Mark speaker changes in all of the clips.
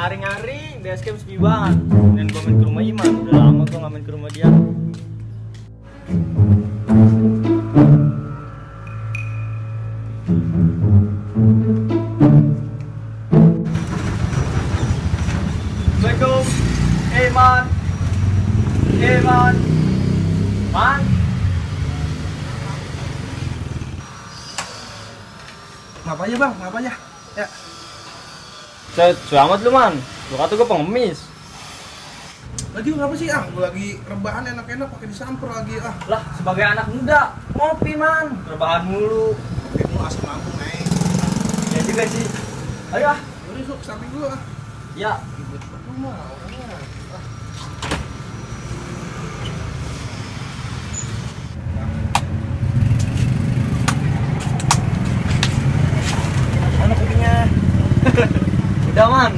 Speaker 1: Ngari-ngari base camp sepi banget. Dan gue main ke rumah Iman. Udah lama gue gak main ke rumah dia. Assalamualaikum. Man. Man. Man.
Speaker 2: Ngapa aja bang? Ngapa aja? Ya.
Speaker 1: Selamat lu man. Lu kata gue pengemis.
Speaker 2: Lagi ngapa sih ah? Gue lagi rebahan enak-enak pakai disamper lagi ah.
Speaker 1: Lah sebagai anak muda ngopi man. Rebahan mulu.
Speaker 2: Ngopi mulu asam lambung nih.
Speaker 1: Ya juga sih. Ayo ah.
Speaker 2: Udah sok samping dulu ah.
Speaker 1: Ya.
Speaker 2: Ribet banget rumah orangnya. Ah. Mana kopinya?
Speaker 1: Udah man.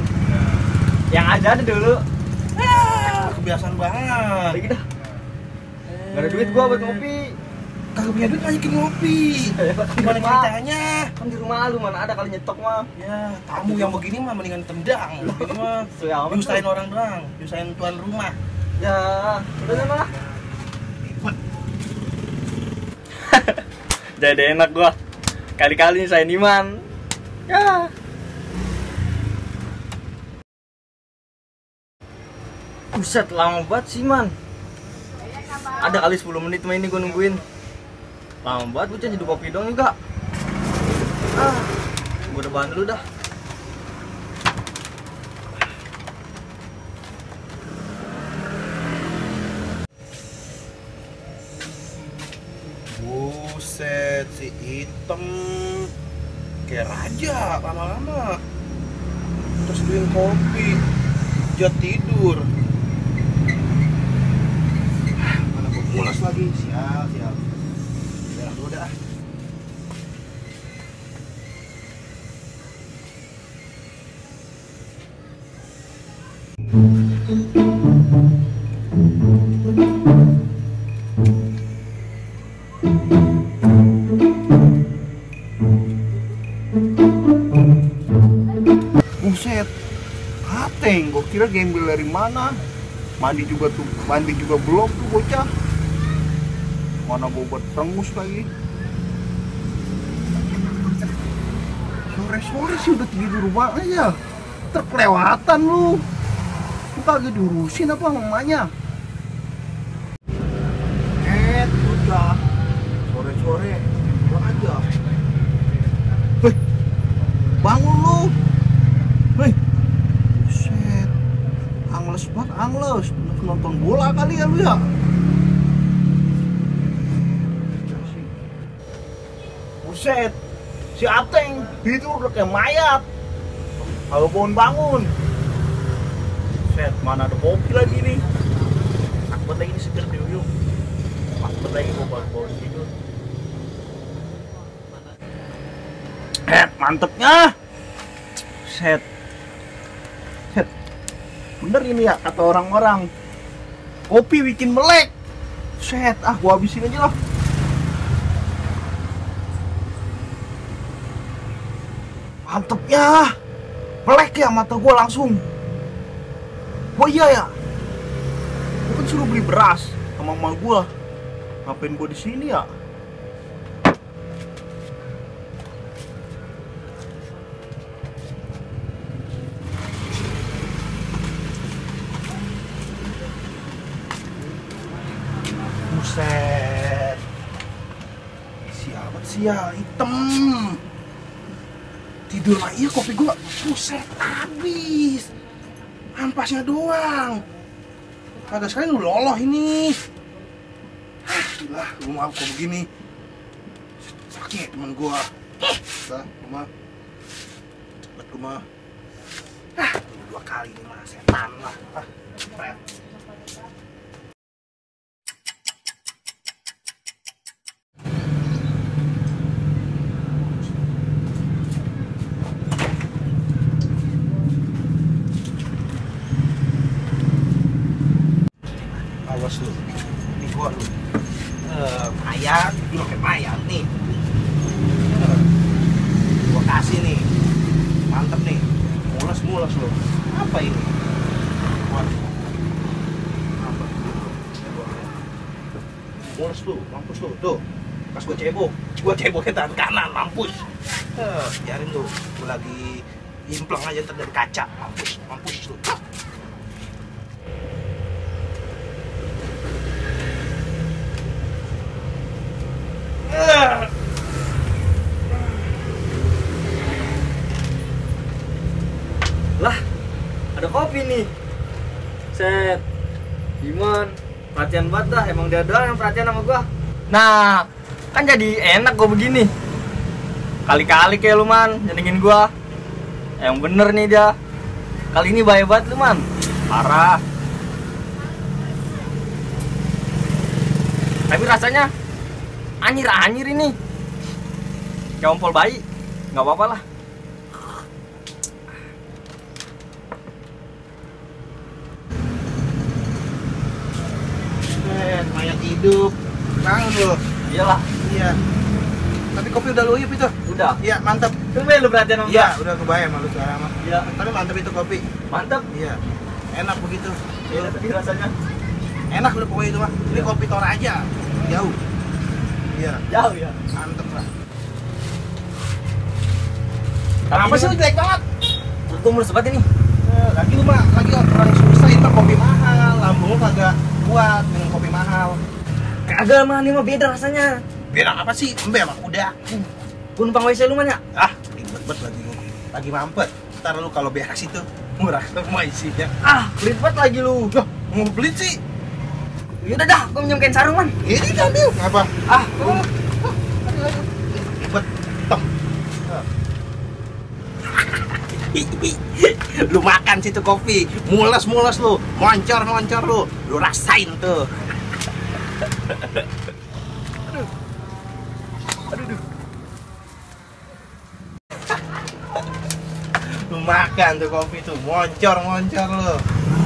Speaker 1: Yang ada dulu.
Speaker 2: Kebiasaan banget.
Speaker 1: Lagi dah. Gak ada duit gua buat ngopi.
Speaker 2: Kagak punya duit ngajakin ngopi. Gimana ceritanya?
Speaker 1: Kan di rumah lu mana ada kali nyetok mah.
Speaker 2: Ya, tamu yang begini mah mendingan tendang. Begini mah nyusahin orang doang, nyusahin tuan rumah.
Speaker 1: Ya, udah sana lah. Jadi enak gua. Kali-kali saya Iman. Ya. Buset, lama banget sih man. Ada kali 10 menit main ini gue nungguin. Lama banget bocah jadi kopi dong juga. Gue udah bahan dulu dah.
Speaker 2: Buset, si hitam kayak raja lama-lama. Terus beliin kopi, dia tidur. Mana gue mulas lagi, sial. Udah. Buset, Hateng, gue kira gembel dari mana? Mandi juga belum tuh bocah. Mana bobot tengus lagi. Sore-sore sih udah tidur aja. Terkelewatan lu. Lu kagak diurusin apa mamanya? Udah. Sore-sore tidur aja. Hei, bangun lu. Hei, buset. Angles. Nonton bola kali ya lu ya? Buset, si Ateng tidur udah kayak mayat. Kalau bangun. Buset, mana ada kopi lagi nih. Akut lagi nih seger di uyung. Akut lagi gue baru tidur. Mantepnya. Buset. Bener ini ya kata orang-orang. Kopi bikin melek. Buset, gua habisin aja lah. Mantepnya, melek ya mata gue langsung. Oh iya ya, gue kan suruh beli beras sama mama gue. Ngapain gue di sini ya? Buset, siapa sih ya hitam? Tidur lah iya kopi gua, buset habis, ampasnya doang. Kagak sekali lu loloh ini. Gila, lu mau aku begini. Sakit temen gua. Rumah. Cepet rumah. Dua kali nih mah setan lah. Pret. Awas lu, ini gua lu mayat, lu kayak mayat nih. Gua kasih nih, mantep nih, mules lu. Apa ini? Waduh. Apa? Mulus tuh, mampus tuh. Tuh. Pas gue cebok ke tangan kanan, mampus. Biarin lu. Gue lagi implang aja ntar dari kaca. Mampus lu.
Speaker 1: Lah, ada kopi nih. Set. Iman, perhatian banget dah. Emang dia doang yang perhatian sama gua. Nah, kan jadi enak gua begini. Kali-kali kayak lu, Man, nyenengin gua. Yang bener nih dia. Kali ini bahaya banget lu, Man. Parah. Tapi rasanya anyir ini. Kayak ompol bayi. Nggak apa-apa lah.
Speaker 2: Mayat hidup. Kangen lu.
Speaker 1: Iyalah.
Speaker 2: Iya. Tapi kopi udah lu uyup itu?
Speaker 1: Udah.
Speaker 2: Iya, mantap.
Speaker 1: Tumben lu perhatian sama gua.
Speaker 2: Iya, udah kebayang malu sekarang mah.
Speaker 1: Iya.
Speaker 2: Tapi mantap itu kopi.
Speaker 1: Mantap.
Speaker 2: Iya. Enak begitu.
Speaker 1: Iya, tapi rasanya
Speaker 2: Enak udah pokoknya itu mah. Ini
Speaker 1: Iya.
Speaker 2: kopi Toraja. Jauh. Iya.
Speaker 1: jauh ya.
Speaker 2: Mantep lah.
Speaker 1: Tapi
Speaker 2: Apa sih lu jelek banget?
Speaker 1: Menurut gua mulus banget ini.
Speaker 2: Lagi lu mah, lagi orang susah ini mah kopi mahal. Lambung lu kagak kuat minum kopi mahal.
Speaker 1: Kagak, Man, ini mah beda rasanya.
Speaker 2: Beda apa sih? Embe sama kuda.
Speaker 1: Gua numpang WC lu, Man, ya?
Speaker 2: Ah, ribet banget lagi lu. Lagi mampet. Ntar lu kalau beres itu murah semua isinya.
Speaker 1: Ah, pelit banget lagi lu.
Speaker 2: Loh, mau beli sih?
Speaker 1: Yaudah dah, gua minjem kain sarung, Man.
Speaker 2: Ini ambil. Ngapa?
Speaker 1: Ah,
Speaker 2: Ribet. Tom. Lu makan situ kopi, mules lu, moncor lu, lu rasain tuh. Aduh. Lu makan tuh kopi tuh, moncor lu,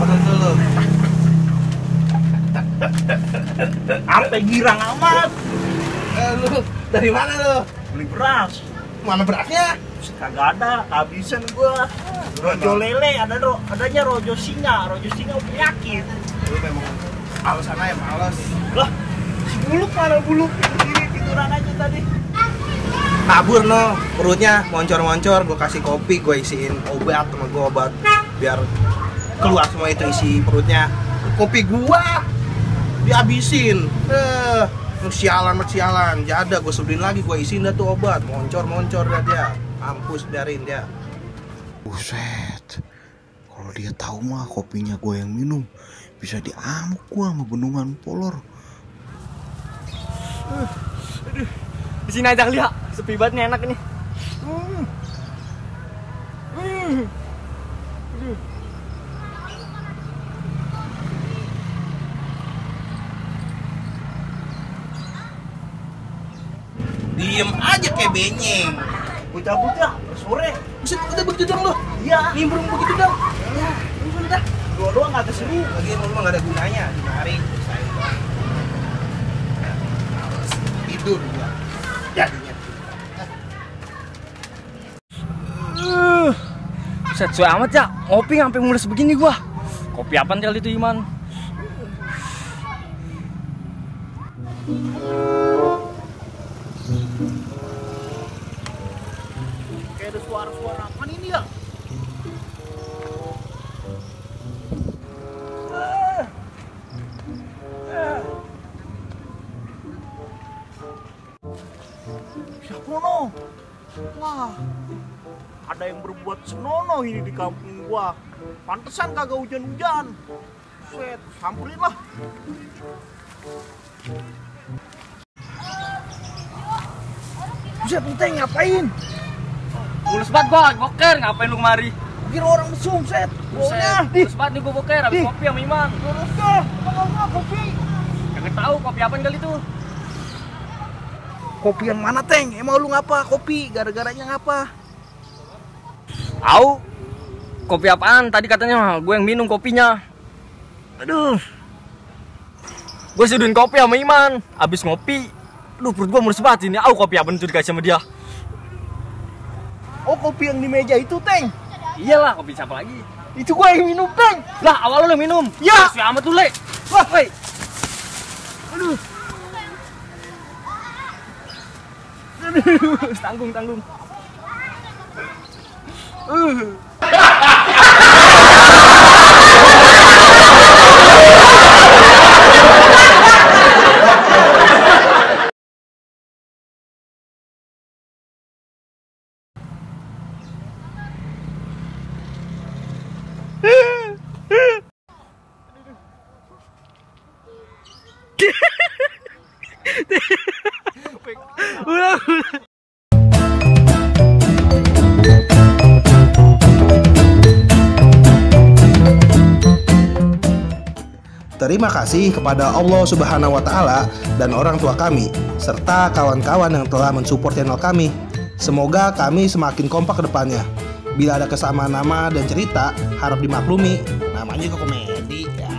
Speaker 2: pedes lu. Sampai girang amat. Lu dari mana lu?
Speaker 3: Beli beras.
Speaker 2: Mana berasnya?
Speaker 3: Kagak ada, kehabisan gua. Rojo lele adanya rojo singa penyakit.
Speaker 2: Lu memang alasan aja males.
Speaker 3: Lah, si buluk mana buluk? Berdiri tiduran aja tadi.
Speaker 2: Kabur no, perutnya moncor, gue kasih kopi, gue isiin obat sama gue obat biar keluar semua itu isi perutnya. Kopi gua dihabisin. Lu sialan, jada gue sebelin lagi, gue isiin dah tuh obat, moncor dah dia. Mampus, biarin dia.
Speaker 4: Buset, kalau dia tahu mah kopinya gue yang minum, bisa diamuk gue sama bendungan Polor.
Speaker 1: di sini aja kali ya. Sepi banget nih, enak nih.
Speaker 2: Diem aja kayak benyeng.
Speaker 3: Gua cabut ya, sore.
Speaker 2: Buset, udah begitu dong lu.
Speaker 3: Iya,
Speaker 2: Nimbrung begitu dong. Ya, lu udah.
Speaker 3: dua doang nggak seru.
Speaker 2: Lagian lu mah gak ada gunanya, ditarik. Tidur gua. Jadinya.
Speaker 1: Set suwe amat ya. Ngopi sampai mulus begini gua. Kopi apaan kali itu, Iman?
Speaker 3: Kayak ada suara-suara apa ini ya? Siapa no? Wah, ada yang berbuat senonoh ini di kampung gua. Pantesan kagak hujan-hujan. Set, samperin lah.
Speaker 2: Buset, lu teh ngapain?
Speaker 1: Mulus banget gua, boker. Ngapain lu kemari?
Speaker 2: Kira orang mesum, set.
Speaker 1: Buset, mulus banget nih gua boker. Habis
Speaker 2: Ih.
Speaker 1: kopi sama Iman.
Speaker 2: Terus dah, apa kopi?
Speaker 1: Kagak tahu kopi apaan kali itu.
Speaker 2: Kopi yang mana, Teng? Emang lu ngapa kopi? Gara-garanya ngapa?
Speaker 1: Tahu? Kopi apaan? Tadi katanya gue yang minum kopinya. Aduh. Gue seduhin kopi sama Iman. Abis ngopi, aduh perut gue mulus banget ini. Kopi apa itu dikasih sama dia?
Speaker 3: Oh, kopi yang di meja itu, Teng.
Speaker 1: Iyalah, kopi siapa lagi? Itu gua yang minum, Peng. Lah, awal lu yang minum.
Speaker 3: Ya.
Speaker 1: Si amat tuh, Le. Wah, woi. Aduh. Aduh, tanggung. Udah.
Speaker 2: Terima kasih kepada Allah Subhanahu wa Ta'ala dan orang tua kami, serta kawan-kawan yang telah mensupport channel kami. Semoga kami semakin kompak ke depannya. Bila ada kesamaan nama dan cerita, harap dimaklumi. Namanya juga komedi ya.